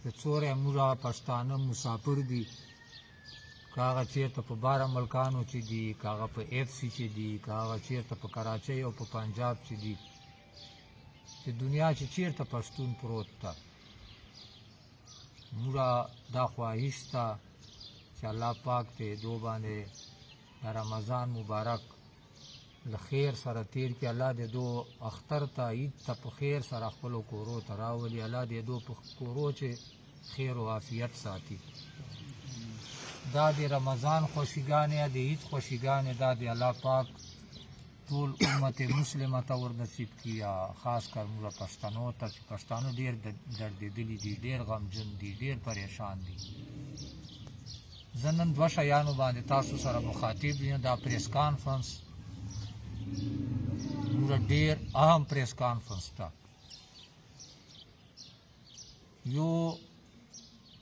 چې څوری موږ پښتانه مسافر دي، که هغه چېرته په باره ملکانو چې دي، که هغه په ایف سي چې دي، که هغه چېرته په کراچۍ او په پنجاب چې دي، چې دنیا چې چېرته پښتون پروت ده، موږ دا خواهش ده چې الله پاک دې دو باندې د رمضان مبارک له خیر سره تیر کړي. الله دې دو اختر ته، عید ته په خیر سره خپلو کورو ته راولي. الله دې دو په کورو چې خیر او عافیت ساتي. دا د رمضان خوشیګانې، د عید خوشیګانې، دا د الله پاک ټول امت مسلمه ته ور نصیب کړي، خاص کر موږ پښتنو ته چې پښتانه ډېر دردېدلي دي، ډېر غمجن دي، ډېر پریشان دي. زه نن دوه شیانو باندې تاسو سره مخاطب یم. دا پریس کانفرنس موږ ډېر اهم پریس کانفرنس ده. یو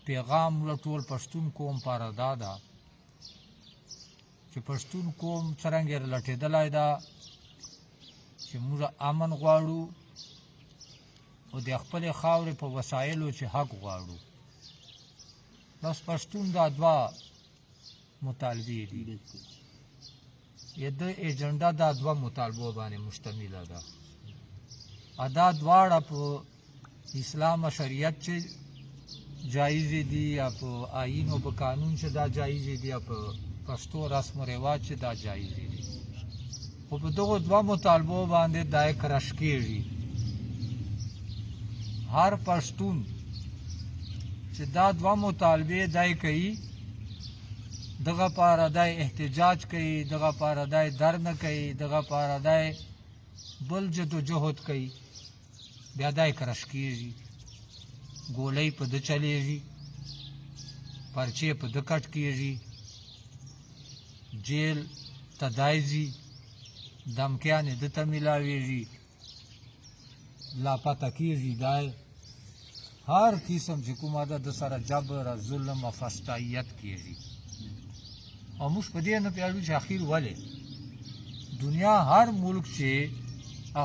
پیغام موږ ټول پښتون قوم پاره دا ده چې پښتون قوم څرنګه لټېدلی ده چې موږ امن غواړو او د خپلې خاورې په وسایلو چې حق غواړو. بس پښتون دا دوه مطالبې دي. د ایجنډا دا دوه مطالبو باندې مشتمله ده. ادا دواړه په اسلام او شریعت چې جایز دي، یا په آئین او په قانون چې دا جایز دي، یا په پښتو رسم و رواج چې دا جایز دي، خو په دغو دوه مطالبو باندې دا کرش کېږي. هر پښتون چې دا دوه مطالبې دای کوي، دغه پاره دای احتجاج کوي، دغه پاره دای درنه کوي، دغه پاره دای بل جدوجهد کوي، بیا دای کرش کېږي، ګولۍ په ده چلېږي، پرچې په ده کټ کېږي، جیل ته دای ځي، دمکیانې ده ته میلاویږي، لاپته کېږي. دای هر قسم چې کومه ده د سره جبر، ظلم او فسطائیت کېږي. او موږ په دې نه پوهېږو چې اخیر ولې دنیا هر ملک چې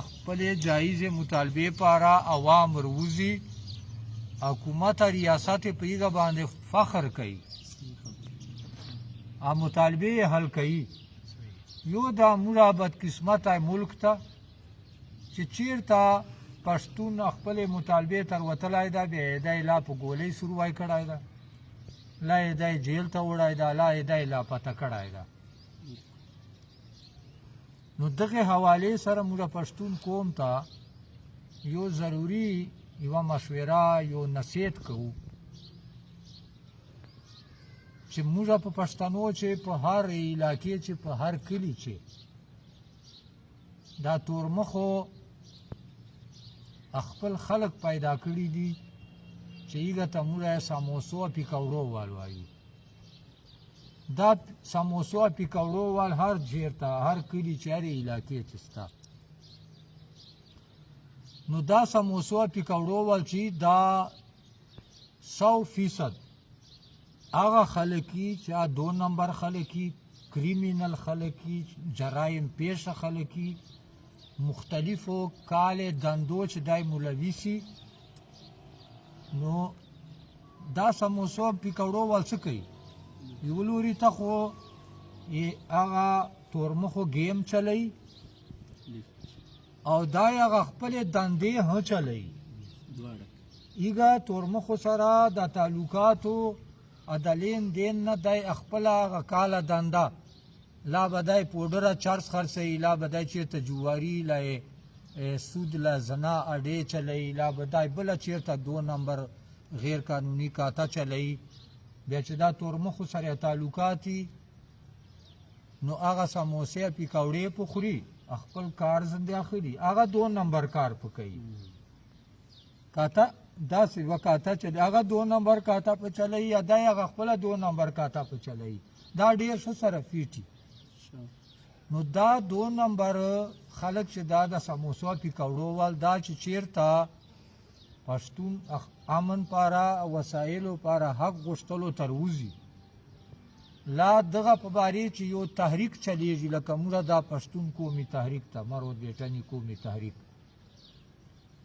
خپلې جایزې مطالبې پاره عوام وروځي، حکومت ریاست په هغه باندې فخر کوي او مطالبې یې حل کوي. یو دا موږ بدقسمته ملک ته چې چیرته پښتون خپلې مطالبې تر وتلی ده، بیا یې دی لا په ګولۍ سروای کړی ده، لا یې دی جیل ته وړی ده، لا یې دی لاپته کړی ده. نو دغه حوالې سره موږ پښتون قوم ته یو ضروري یوه مشوره، یو نصیحت کوو چې موږ په پښتنو چې په هر علاقې چې په هر کلي چې دا تورمخو خپل خلک پیدا کړي دي چې هغه ته موږ سموسو پیکوړو وال وایو. دا سموسو پیکوړو وال هر چیرته، هر کلي چې هرې علاقې چې سته، نو دا سموسو پیکوړو وال چې دا 100% هغه خلک چې دو نمبر خلک، کریمینل خلک، جرایم پیشه خلک، مختلفو کال دندو چې دای ملوثي، نو دا سموسو پیکوړو وال څه کوي؟ یو لوري ته خو یې هغه تورمخو ګیم چلی او دا یې هغه خپلې دندې هم چلی. ایګه تورمخو سره د تعلقاتو د لین دین نه دی خپله هغه کاله دنده، لا به دی پوډره چرس خرڅوي، لا به دی چېرته جواري لا سود لا زنا اډې چلوي، لا به دی بله چېرته دو نمبر غیر قانوني کاته چلوي. بیا چې دا تورمخو سره تعلقات نو هغه سموسې پیکوړې په خوري، خپل کار زنده اخلي، هغه دو نمبر کار په کوي. کاته داسې یوه کاته چې هغه دو نمبر کاته په چلوي، یا دی هغه خپله دو نمبر کاته په چلوي، دا ډېر ښه سره فیټي. نو دا دو نمبر خلک چې دا د سموسو پیکوړو وال، دا چې چیرته پښتون امن پاره وسایلو پاره حق غوښتلو تر وځي، لا دغه په بارې چې یو تحریک چلیږي، لکه موږ دا پښتون قومي تحریک ته مرود بیټني قومي تحریک،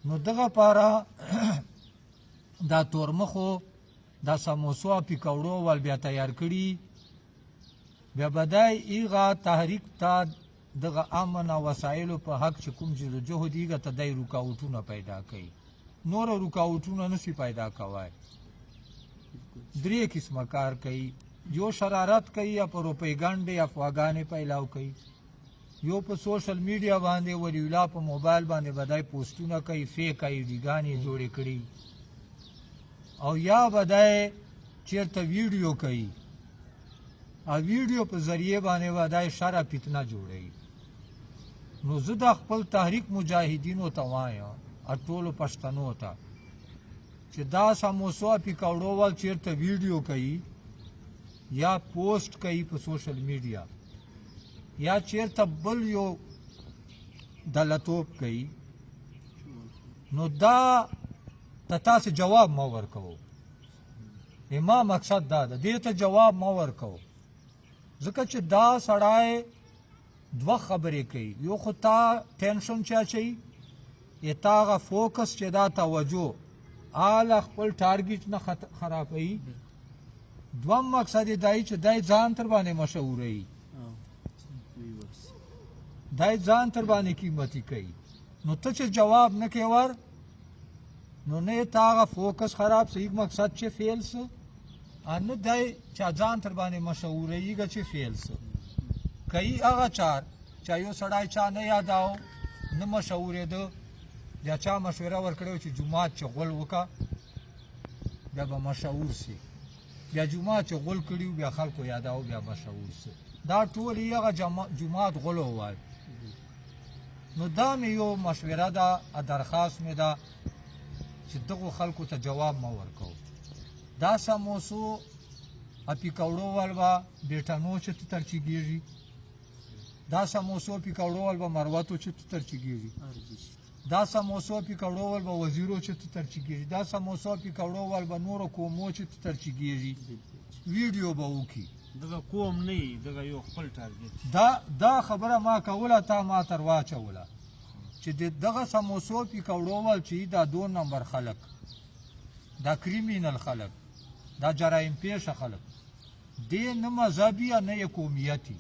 نو دغه پاره دا تورمخو دا سموسو او پکوړو ول بیا تیار کړي، بیا به دی ایغه تحریک ته دغه امن او وسایلو په حق چې کوم جدوجهد ایغه ته دی رکاوټونه پیدا کوي، نور رکاوټونه نسی پیدا کوي. درې قسمه کار کوي، یو شرارت کوي یا پروپیګنډې افواګانې پیلاو کوي، یو په سوشل میډیا باندې ولی الله په موبایل باندې بدای پوسټونه کوي، فیک آی ډي ګانې جوړې کړي، او یا بدای چیرته ویډیو کوي او ویډیو په ذریعه باندې بدای شرع فتنه جوړوي. نو زه د خپل تحریک مجاهدینو ته وایم او ټولو پښتنو ته چې دا سموسو پکوړو وال چیرته ویډیو کوي یا پوسټ کوي په سوشل میډیا یا چیرته بل یو دلتوب کوي، نو دا ته تاسو جواب مه ورکوو. ما مقصد دا ده، دې ته جواب مه ورکوو، ځکه چې دا سړی دوه خبرې کوي. یو خو تا ټینشن چې اچوي، یا تا هغه فوکس چې دا توجه آله خپل ټارګټ نه خرابوي. دوم مقصد یې دا چې دی ځان تر باندې مشهوروي، دی ځان تر باندې قیمتي کوي. نو ته چې جواب نه کوې ور، نو نه تا هغه فوکس خراب سي، مقصد چې فیل سو، نه دی چې ځان تر باندې مشهوروي چې فیل سو. کوي هغه چار چې یو سړی چا نه یاداو نه مشهورېده، بیا چا مشوره ورکړې چې جومات چې غول وکا بیا به مشهور سي، بیا جومات چې غول کړي بیا خلکو یاداو بیا مشهور سي. دا ټول یې هغه جومات غولو وای. نو دا مې یو مشوره ده، درخواست مې ده چې دغو خلکو ته جواب مه ورکوو. دا سموسو پکوړو وال به بیټنو چې ته ترچیږي، دا سموسو پکوړو وال به مروتو چې ته ترچیږي، دا سموسو پکوړو وال به وزیرو چې ته ترچیږي، دا سموسو پکوړو وال به نورو کومو چې ته ترچیږي، ویډیو به وکړي. دغه کوم نه، دغه یو خپل ټارګټ. دا خبره ما کوله، تا ما تر واچوله چې دغه سموسو پکوړو وال چې دا 2 نمبر خلک، دا کریمینل خلک، دا جرایم پیشه خلک، دې نه مذهبي نه یې قومیتي.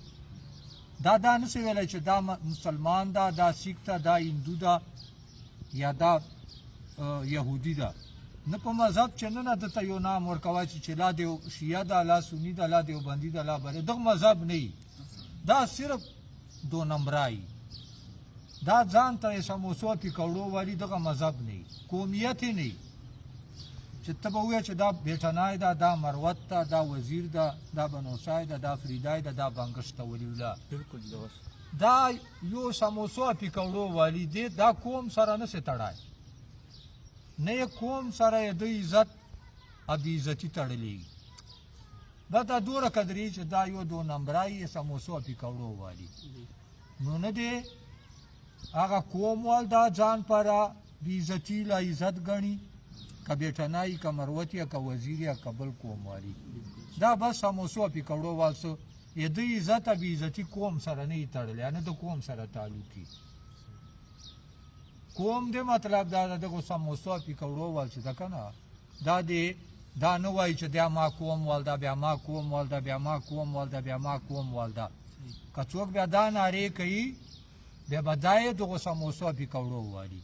دا دا نه سي ویلی چې دا مسلمان ده، دا سیک ده، دا هندو ده، یا دا یهودي ده. نه په مذهب چې نه نه ده ته یو نام ورکوه چې لا دیو شیعه ده، لا سني ده، لا دیوبندي ده، لا بری، دغه مذهب نه وي. دا صرف 2 نمبرای، دا ځان ته یې سموسو پکوړو والي، دغه مذهب نه وي، قومیت یې نه وي. چې ته به ووایې چې دا بیټنای ده، دا مروت ده، دا وزیر ده، دا بنوسای ده، دا فریدای ده، دا بنګش ته ولی ولا. بالکل دا یو سموسو پکوړو والی دی، دا قوم سره نه سي تړای، نه یې قوم سره یې د عزت او بې عزتي تړلې. دا دا دوره قدرې چې دا یو 2 نمبرای یې سموسو پکوړو والی. نو نه دی هغه قوم وال دا ځان پر بې عزتي لا عزت ګڼي، که بیټنای، که مروتي، که وزیر، که بل قوم والی. دا بس سموسو پکوړو وال څه یې د عزت او بې عزتي قوم سره نه یې تړلی، نه د قوم سره تعلق وي. قوم دې مطلب دا ده دغو سموسو پکوړو وال چې ده که نه، دا دې دا نه وایي چې بیا ما قوم وال ده، بیا ما قوم وال ده، بیا ما قوم وال ده، بیا ما قوم وال ده. که څوک بیا دا نارې کوي، بیا به دا یې دغو سموسو پکوړو والي.